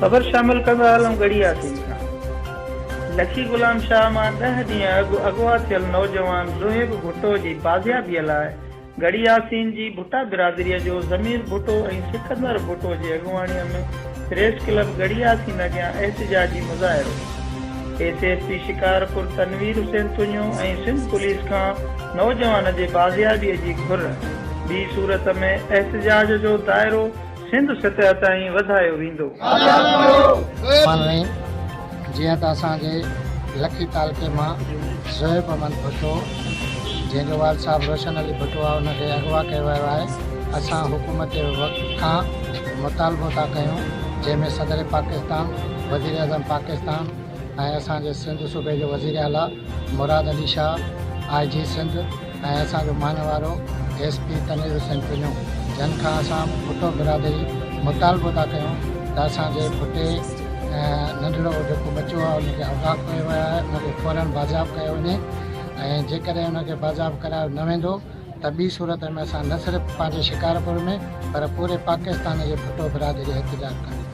خبر شامل ڪندا هلون ڳڙهي ياسين کان. لکي غلام شاهه مان ڏهه ڏينهن اڳ اغوا ٿيل نوجوان زوهيب ڀٽو جي بازيابيء لاء ڳڙهي ياسين جي ڀٽا برادريء جو ضمير ڀٽو ۽ سڪندر ڀٽو جي اڳواڻيء ۾ پريس ڪلب ڳڙهي ياسين اڳيان احتجاجي مظاهرو. S S P Shikarpur Tanveer Hussain Tunio ۽ Sindh police کان نوجوان جي بازيابيء جي گهر، ٻي صورت ۾ احتجاج جو دائرو سنڌ سطح تائين وڌايو ويندو. الرحيم جيئن ته اسان جي لکي تعلقي مان زوهيب احمد ڀٽو جنهن جو والد صاحب روشن علي ڀٽو آهي ان کي اغوا ڪيو ويو آهي اسان حڪومت وقت کان مطالبو ٿا ڪيون جنهن ۾ صدر پاڪستان وزيراعظم پاڪستان ۽ اسان جي سنڌ صوبي جو وزير اعليٰ مراد علي شاهه آء جي سنڌ ۽ اسان جو مانوارو ايس پي تنوير حسين پنيو جن کان اسان ڀٽو برادري مطالبو ٿا ڪيون ته اسان جي ڀٽي ننڍڙو جيڪو ٻچو آهي ان کي اغوا ڪيو ويو آهي ان کي فورن بازياب ڪيو وڃي ۽ جيڪڏهن ان کي بازياب ڪرايو نه ويندو ته ٻي صورت ۾ اسان نه صرف پنهنجي شڪارپور ۾ پر پوري پاڪستان جي ڀٽو برادري احتجاج ڪندي.